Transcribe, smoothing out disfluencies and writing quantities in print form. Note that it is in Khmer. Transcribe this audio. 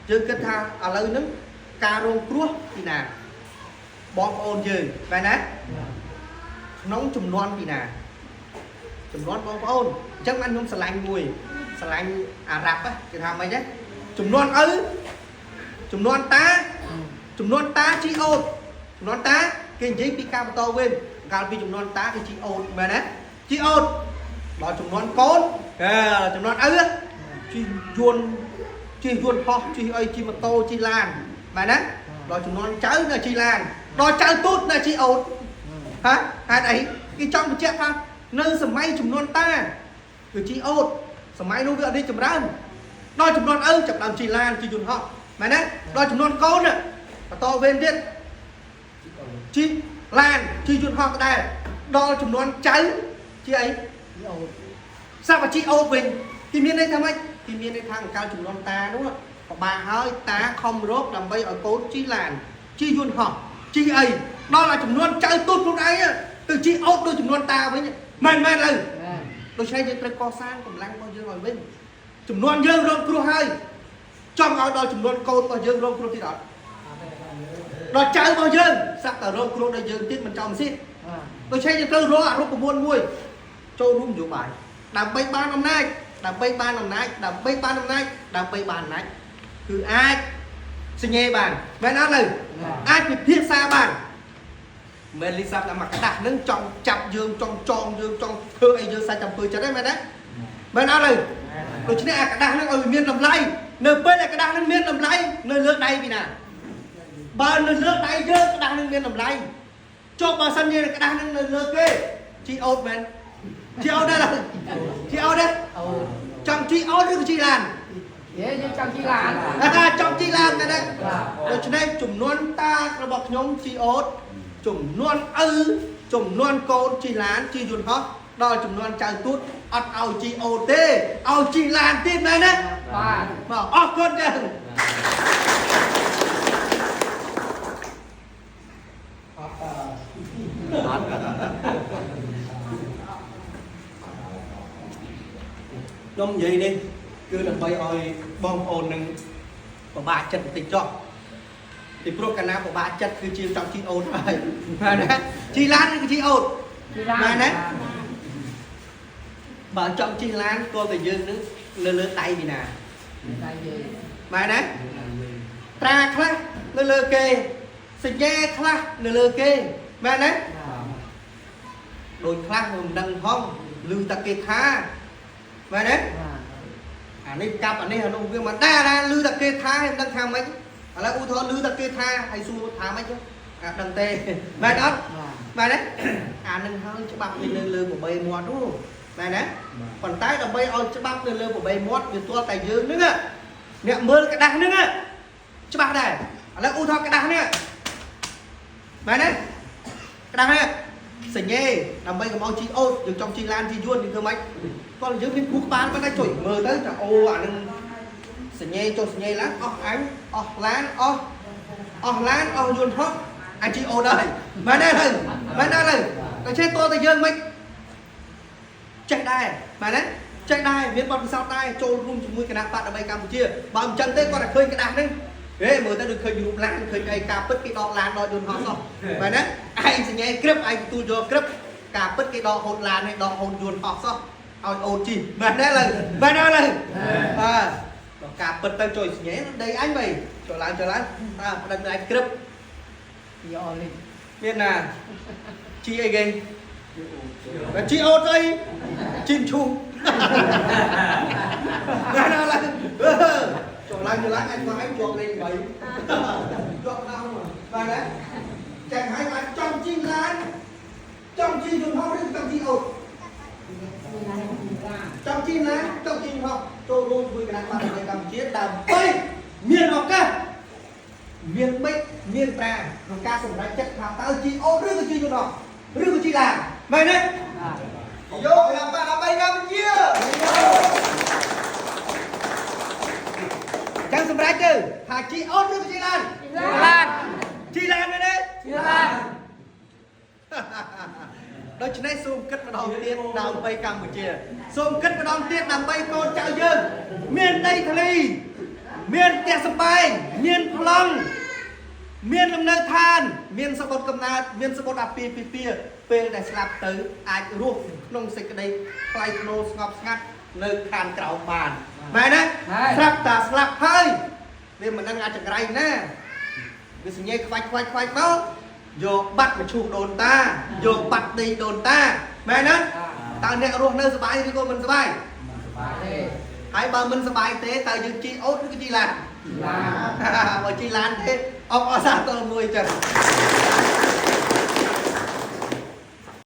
យើងគិតថាឥឡូវហ្នឹងការរងគ្រោះពីណាបងប្អូនយើងបែរណាក្នុងចំនួនពីណាចំនួនបងប្អូនអញ្ចឹងបានខ្ញុំស្រឡាញ់មួយស្រឡាញ់អារ៉ាប់គេថាម៉េចណាចំនួនឪចំនួនតាចំនួនតាជីអូតចំនួនតាគេនិយាយពីការបន្តវេនកាលពីចំនួនតាគេជីអូតមែនណាជីអូតដល់ចំនួនកូនចំនួនឪជីយួនជីយួនហោះជីអីជីម៉ូតូជីឡានមែនណាដល់ចំនួនចៅនៅជីឡានដល់ចៅទូតនៅជីអូតហ៎ហេតុអីគេចង់បញ្ជាក់ថានៅសម័យចំនួនតាគឺជីអូតសម័យនោះវាអត់រីកចម្រើនដល់ចំនួនឪចាប់ដើមជីឡានជីយន្តហោះមែនទេដល់ចំនួនកូនបន្តវេនទៀតជីឡានជីយន្តហោះក៏ដែរដល់ចំនួនចៅជាអីសព្វជីអូតវិញគេមានន័យថាម៉េចគេមានន័យថាកាលចំនួនតានោះពិបាកហើយតាខំរកដើម្បីឲ្យកូនជីឡានជីយន្តហោះជីអីដល់ឲ្យចំនួនចៅទូតខ្លួនឯងទៅជីអូតដូចចំនួនតាវិញមែនមែនលើដូច្នេះយើងត្រូវកសាងកម្លាំងរបស់យើងឲ្យវិញចំនួនយើងរងគ្រោះហើយចង់ឲ្យដល់ចំនួនកូនរបស់យើងរងគ្រោះទៀតអត់ដល់ចៅរបស់យើងសັກតែរងគ្រោះដល់យើងទៀតមិនចំស៊ីដូច្នេះយើងត្រូវរកអរូបមន្តមួយចូលរួមនយោបាយដើម្បីបានអំណាចដើម្បីបានអំណាចដើម្បីបានអំណាចដើម្បីបានអំណាចគឺអាចសញ្ញេបានមែនអត់លើអាចពិភាក្សាបានមែនលីសាប់តែមកក្តាស់នឹងចង់ចាប់យើងចង់ចងយើងចង់ធ្វើអីយើងសាច់អំពើចិត្តហ្នឹងមែនទេមែនអត់លើដូច្នេះអាក្តាស់នឹងឲ្យវាមានតម្លៃនៅពេលអាក្តាស់នឹងមានតម្លៃនៅលើដៃពីណាបើនៅលើដៃយើងក្តាស់នឹងមានតម្លៃចុះបើសិនជាក្តាស់នឹងនៅលើគេជីអូតមែនជីអូតដែរជីអូតដែរចង់ជីអូតឬក៏ជីឡាន យើងចង់ជីឡាន ចង់ជីឡានមែនទេដូច្នេះចំនួនតារបស់ខ្ញុំជីអូតចំនួនឪចំនួនកូនជីឡានជីយន្តហោះដល់ចំនួនចៅទូតអត់ឲ្យជីអូតទេឲ្យជីឡានទៀតមែនទេ បាទ បាទអរគុណចឹងខ្ញុំនិយាយនេះគឺដើម្បីឲ្យបងប្អូននឹងពិបាកចិត្តបន្តិចចុះពីព្រោះកាលណាពិបាកចិត្តគឺជាចង់ជីអូតហើយមែនទេជីឡានឬក៏ជីអូត ជីឡាន មែនទេបើចង់ជីឡានគល់តែយើងនឹងនៅលើដៃពីណា ដៃយើង មែនទេត្រាខ្លះនៅលើគេសញ្ញាខ្លះនៅលើគេមែនទេដូចខ្លះមិនដឹងផងឮតែគេថាមែនទេអានេះកាប់អានេះអានោះវាមិនដែរណាឮតែគេថាមិនដឹងថាម៉េចឥឡូវឧទាហរណ៍ឮតែគេថាហើយសួរថាម៉េចអាដឹងទេមែនអត់មែនទេអានឹងហើយច្បាប់វានៅលើបបីមាត់នោះមែនទេប៉ុន្តែដើម្បីឲ្យច្បាប់នៅលើបបីមាត់វាទាល់តែយើងហ្នឹងអ្នកមើលក្តាស់ហ្នឹងច្បាស់ដែរឥឡូវឧទាហរណ៍ក្តាស់នេះមែនទេក្តាស់នេះសញ្ញេដើម្បីកុំឲ្យជីអូតយើងចង់ជីឡានជីយួនយើងធ្វើម៉េចគាត់យើងមានគូក្បាលប៉ុន្តែជួយមើលទៅថាអូអានឹងសញ្ញេចុះសញ្ញេឡើងអស់អញអស់ឡានអស់អស់ឡានអស់យន្តហោះអញជីអូតហើយមែនទេទៅមែនទេទៅតែចេះតតែយើងមិនចេះដែរមែនទេចេះដែរមានបទពិសោធន៍ដែរចូលរួមជាមួយគណៈបកដើម្បីកម្ពុជាបើមិនចឹងទេគាត់តែឃើញក្តាស់ហ្នឹងហេមើលទៅដូចឃើញរូបឡានឃើញអីការពិតគេដកឡានដកយន្តហោះសោះមែនទេឯងសញ្ញេក្រឹបឯងទទួលយកក្រឹបការពិតគេដកហូតឡាននេះដកហូតយន្តហោះសោះឲ្យអូនជីមែនទេលើមែនទេលើបាទដល់ការពិតទៅជួយសញ្ញេដីអញវិញចូលឡើងចូលឡើងតើប្តឹងឯងក្រឹប យកអលី មានណាជីអីគេបើជីអូតអីជីមឈូណាណាឡើងចូលឡើងចូលឡើងអញមកអញជាប់លេខ3ជាប់ដល់បាទណាចឹងហើយបានចង់ជីឡានចង់ជីយន្តហោះឬចង់ជីអូតចង់ជីឡានចង់ជីយន្តហោះចូលរួមជាមួយគណៈបក្សប្រជាកម្ពុជាដើម្បីមានឱកាសមានបិចមានប្រាក្នុងការសម្រេចចិត្តថាតើជីអូតឬក៏ជីយន្តហោះឬក៏ជីឡានមែនទេយកគណៈបក្សដើម្បីកម្ពុជា ចាំសម្រេចទៅថាជីអូនឬក៏ជីឡាន ឡាន ជីឡានមែនទេ ជីឡាន ដូច្នេះសូមគិតម្ដងទៀតដើម្បីកម្ពុជាសូមគិតម្ដងទៀតដើម្បីកូនចៅយើងមានដីធ្លី មានផ្ទះសម្បែងមានប្លង់មានលំនៅឋាន មានសបុតកំណើតមានសបុតអាពាហ៍ពិពាហ៍ពេលដែលស្លាប់ទៅអាចរស់ក្នុងសេចក្តីថ្លៃថ្នូរស្ងប់ស្ងាត់នៅខាងក្រៅបានមែនទេស្រាប់តាស្លាប់ហើយវាមិនដឹងអាចចង្រៃណាវាសញ្ញេខ្វាច់ខ្វាច់ខ្វាច់មកយកបាត់មឈូសដូនតាយកបាត់ដីដូនតាមែនទេតើអ្នករស់នៅសប្បាយឬក៏មិនសប្បាយ បាទទេ ហើយបើមិនសប្បាយទេតើយើងជិះអូតឬក៏ជិះឡាន ឡាន បើជិះឡានទេអបអរសាទរមួយចឹង។